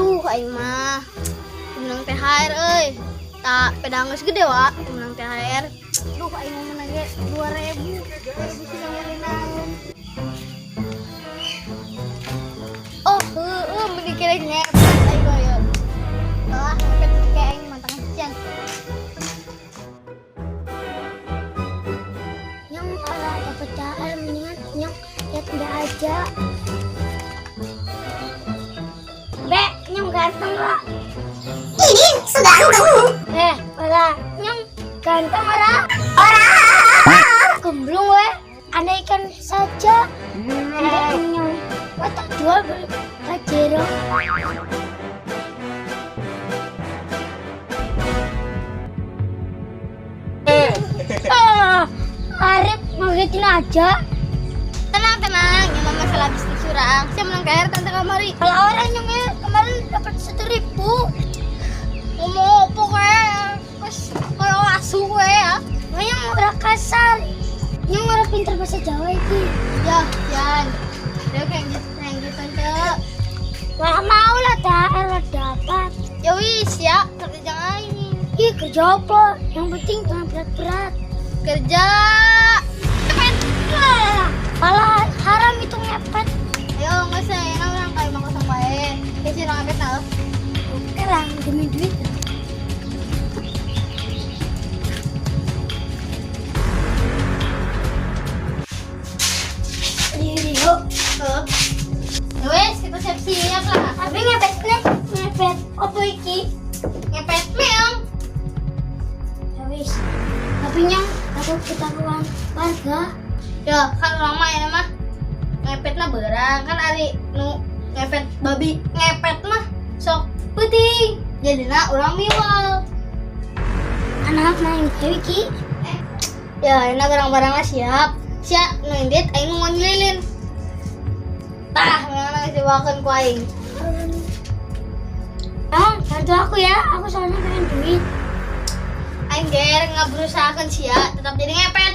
Aduh, aing mah menang THR euy. Tak pedang geus gede wa, menang THR. Duh, aing mau menang ge 2000. 2000 sih meuli naon. Oh, heueuh mending kira ngepet aing mah ya. Lah, ngepet kayak aing mantangan cian. Yang kalau dapat THR mendingan yang lihat enggak aja. Be, nyong ganteng lah. Ini sudah Eh, ora, nyong ganteng ora? Ora. Gemblung we, andaikan saja enggak nyong. Wah, tak jual beli Pajero. Ah, Arif ngagetin aja. Tenang, tenang, yang masalah bisnis urang. Saya menang THR tante kamari. Kalau orang yang kemarin dapat 1.000, Ngomong apa kowe? Wis koyo asu kowe ya. yang ora kasar, yang ora pinter bahasa Jawa iki. Ya, Jan. Dia kayak gitu, kayak gitu tante. Wah mau lah THR lah dapat. Ya wis ya, kerja jangan ini. Ih kerja apa? Yang penting jangan berat-berat. Kerja. Ngepet. Lah, malah haram itu ngepet. Ayo nggak sih, enak orang kayak mau kosong bae. Kayak sih orang ngepet tau. Oke lah, demi duit. Rio, Tuh. Ya wis, kita siap-siap lah. tapi ngepetnya ngepet apa iki? Ngepet meong. Ya wis. Tapi nyong takut ketahuan warga. Ya, kan orang mah ya mah ngepet mah berang kan ari nu ngepet babi ngepet mah sok penting. Jadina orang miwal. Anak main dewe iki. Ya, enak barang-barangnya siap. Siap, nu indit aing nu lilin. Tah, memang dibawakeun ku aing. Bang, bantu aku ya. Aku soalnya pengen duit. Aing ger ngaberusahakeun sia tetap jadi ngepet.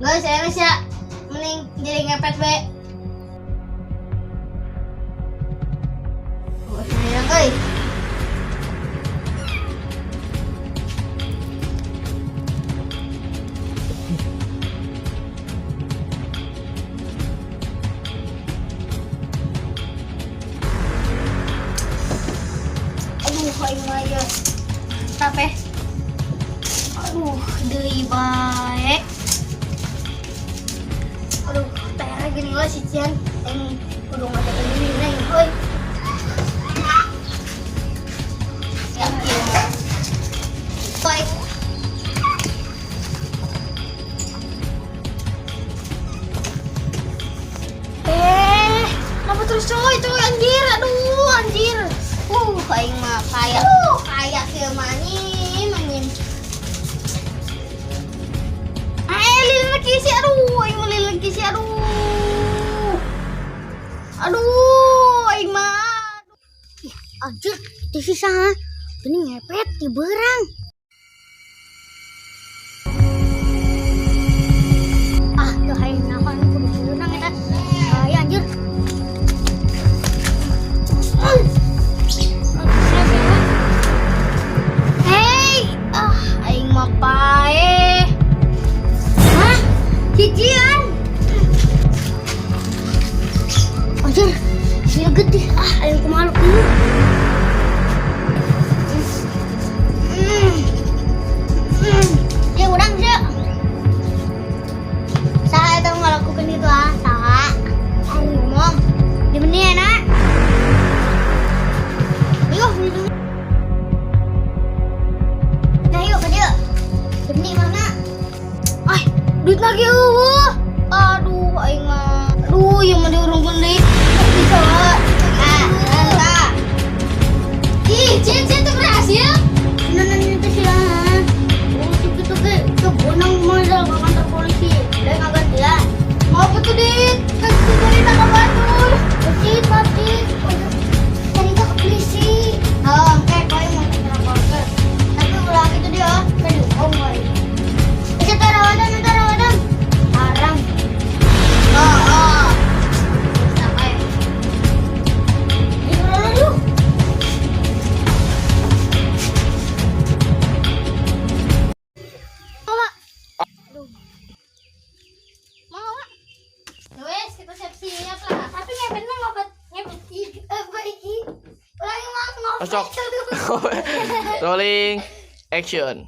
Nggak saya sia mending jadi ngepet be. Oh, sayang euy. Aduh, aing mah ya. Mantap eh. Aduh, deui bae. Aduh, teh gini lah si Cian. Aing kudu ngajakan diri neng, euy. Ya, iya. Baik. Eh, kenapa terus coy, coy anjir, aduh, anjir. Aing mah kaya, kaya kieu mah anjing, anjing. Eh, lilin kisi, aduh, aing mah lilin kisi, aduh. Aduh, aing mah. Ih, anjir, itu sisa ha. Ini ngepet di berang. Ah, tuh aing naon kudu beurang eta. Bahaya anjir. Hei, ah, aing mah paeh. Hah? Cician. Anjir, sila gede. Ah, aing kumaha kieu. Ya urang sih. Saha eta ngalakukeun itu ah, saha? Aing ngomong. Di mana enak? Yuk, nah yuk ke dia. Demi mana? Ah, duit lagi eueuh. Aduh, aing mah. Aduh, yang mau diurungkeun deui. Bisa. Ah, tah. Ih, cien cien tuh berhasil. Nah, itu sila. Oh, gitu ke kebonang modal ke kantor polisi. Dan ngagantian. Mau apa tuh, Dit? Kan cerita ke batur. Pasti, pasti. Cerita ke polisi. Oh, oke, kau yang mau ke Tapi ulah gitu dia, kan dihukum kau. Bisa tarawatan, tarawatan. Haram. Oh, oh. Sampai. Sok. Rolling, action.